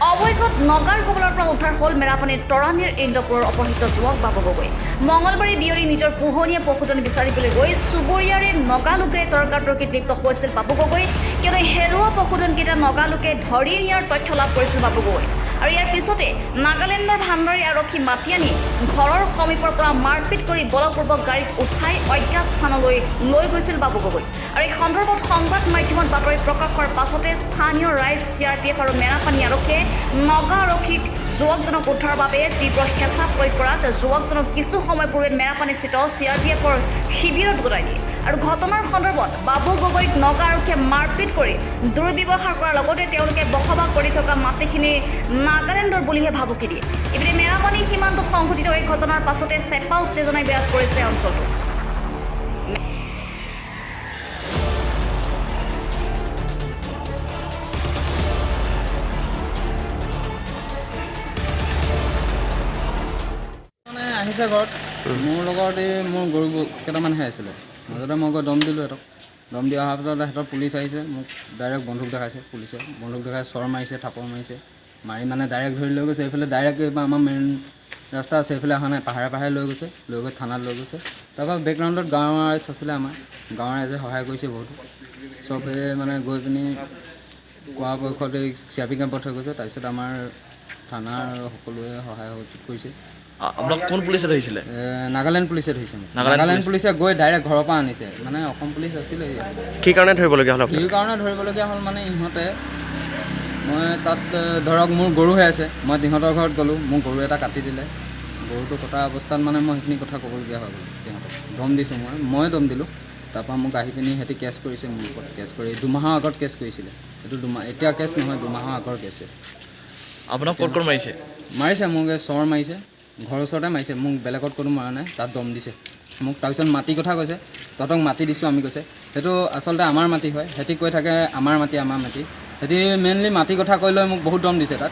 অৱশেষত নগাৰ কবলৰ পৰা উদ্ধাৰ হ'ল মেৰাপানীৰ তৰাণীৰ ইন্দ্ৰপুৰৰ অপহৃত যুৱক বাবু গগৈ। মঙলবাৰে বিয়লি নিজৰ পোহনীয়া পশুধন বিচাৰিবলৈ গৈ চুবুৰীয়াৰে নগা লোকে তৰ্কাতৰ্কিত লিপ্ত হৈছিল বাবু গগৈ। কিয়নো হেৰুৱা পশুধনকেইটা নগা লোকে ধৰি নিয়াৰ তথ্য লাভ কৰিছিল বাবু গগৈ। আৰু ইয়াৰ পিছতে নাগালেণ্ডৰ ভাণ্ডাৰী আৰক্ষী মাতি আনি ঘৰৰ সমীপৰ পৰা মাৰপিট কৰি বলপূৰ্বক গাড়ীত উঠাই অজ্ঞাত স্থানলৈ লৈ গৈছিল বাবু গগৈ। আৰু এই সন্দৰ্ভত সংবাদ মাধ্যমত বাতৰি প্ৰকাশ হোৱাৰ পাছতে স্থানীয় ৰাইজ, চিআৰপিএফ আৰু মেৰাপানী আৰক্ষীয়ে নগা আৰক্ষীক যুৱকজনক উদ্ধাৰৰ বাবে তীব্ৰ হেঁচা প্ৰয়োগ কৰাত যুৱকজনক কিছু সময় পূৰ্বে মেৰাপানীস্থিত চিআৰপিএফৰ শিবিৰত গতাই দিয়ে। আৰু ঘটনাৰ সন্দৰ্ভত বাবু গগৈক নগা আৰক্ষীয়ে মাৰপিট কৰি দুৰ্ব্যৱহাৰ কৰাৰ লগতে তেওঁলোকে বসবাস কৰি থকা মাটিখিনি নাগালেণ্ডৰ বুলিহে ভাবুকি দিয়ে। ইপিনে মেৰাপানী সীমান্তত সংঘটিত এই ঘটনাৰ পাছতে চেপা উত্তেজনাই বিৰাজ কৰিছে অঞ্চলটোত। মানে আহিছে ঘৰত, মোৰ লগত এই মোৰ গৰু কেইটামানহে আছিলে। মাজতে মই গৈ দম দিলোঁ সিহঁতক। দম দি অহাৰ পিছত সিহঁতৰ পুলিচ আহিছে, মোক ডাইৰেক্ট বন্দুক দেখাইছে। পুলিচে বন্দুক দেখাই চৰ মাৰিছে, থাপৰ মাৰিছে, মাৰি মানে ডাইৰেক্ট ধৰি লৈ গৈছে। এইফালে ডাইৰেক্ট এইবাৰ আমাৰ মেইন ৰাস্তা আছে, এইফালে অহা নাই, পাহাৰে পাহাৰে লৈ গৈছে, লৈ গৈ থানাত লৈ গৈছে। তাৰপৰা বেকগ্ৰাউণ্ডত গাঁৱৰ ৰাইজ আছিলে, আমাৰ গাঁৱৰ ৰাইজে সহায় কৰিছে বহুতো। চবে মানে গৈ পিনি কোৱা পক্ষত এই চিআৰপি কেম্পত থৈ গৈছে। তাৰপিছত আমাৰ থানাৰ সকলোৱে সহায় সহযোগ কৰিছে। আপোনাক কোন পুলিচে ধৰিছিলে? নাগালেণ্ড পুলিচে ধৰিছে মোক। নাগালেণ্ড? নাগালেণ্ড পুলিচে গৈ ডাইৰেক্ট ঘৰৰ পৰা আনিছে, মানে অসম পুলিচ আছিলে ইয়াত। কি কাৰণে ধৰিবলগীয়া হ'ল কি আপোনাক? কাৰণে ধৰিবলগীয়া হ'ল মানে ইহঁতে, মই তাত ধৰক মোৰ গৰুহে আছে, মই সিহঁতৰ ঘৰত গ'লোঁ, মোৰ গৰু এটা কাটি দিলে। গৰুটো কটা অৱস্থাত মানে মই সেইখিনি কথা ক'বলগীয়া হৈ গ'ল। সিহঁতক দম দিছোঁ, মই দম দিলোঁ। তাৰপৰা মোক আহি পিনি সিহঁতি কেছ কৰিছে মোৰ ওপৰত। কেছ কৰি 2 মাহৰ আগত কেছ কৰিছিলে। এইটো 2 মাহ এতিয়া কেছ নহয়, 2 মাহৰ আগৰ কেছ। আপোনাক ক'ত ক'ত মাৰিছে? মাৰিছে মোক, এই চৰ মাৰিছে, ঘৰৰ ওচৰতে মাৰিছে মোক, বেলেগত ক'তো মৰা নাই। তাত দম দিছে মোক। তাৰপিছত মাটি কথা কৈছে, তহঁতক মাটি দিছোঁ আমি কৈছে। সেইটো আচলতে আমাৰ মাটি হয়। সিহঁতি কৈ থাকে আমাৰ মাটি, আমাৰ মাটি। সিহঁতি মেইনলি মাটি কথা কৈ লৈ মোক বহুত দম দিছে তাত।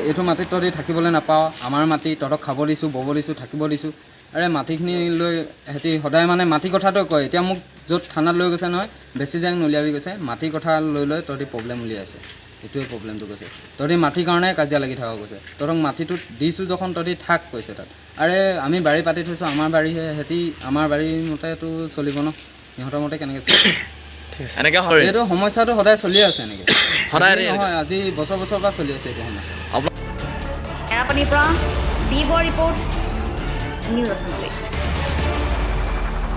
এইটো মাটিত তহঁতি থাকিবলৈ নাপাৱ, আমাৰ মাটি, তহঁতক খাব দিছোঁ, ব'ব দিছোঁ, থাকিব দিছোঁ। আৰে মাটিখিনি লৈ সিহঁতি সদায় মানে মাটি কথাটোৱে কয়। এতিয়া মোক য'ত থানাত লৈ গৈছে নহয়, বেছি জেং নুলিয়াবি কৈছে, মাটিৰ কথা লৈ লৈ তহঁতি প্ৰব্লেম উলিয়াইছে, এইটোৱে প্ৰব্লেমটো কৈছে। তহঁতি মাটিৰ কাৰণে কাজিয়া লাগি থাক কৈছে, তহঁতক মাটিটোত দিছোঁ যখন তহঁতি থাক কৈছে তাত। আৰে আমি বাৰী পাতি থৈছোঁ, আমাৰ বাৰীহে, সিহঁতি আমাৰ বাৰীৰ মতেতো চলিব ন, সিহঁতৰ মতে কেনেকৈ চলিব? এনেকৈ হয়? এইটো সমস্যাটো সদায় চলি আছে এনেকৈ। সদায়? আজি নহয়, আজি বছৰ বছৰৰ পৰা চলি আছে এইটো সমস্যা। মেৰাপানীৰ পৰা বি বৰ ৰিপৰ্ট, নিউজ আছাম।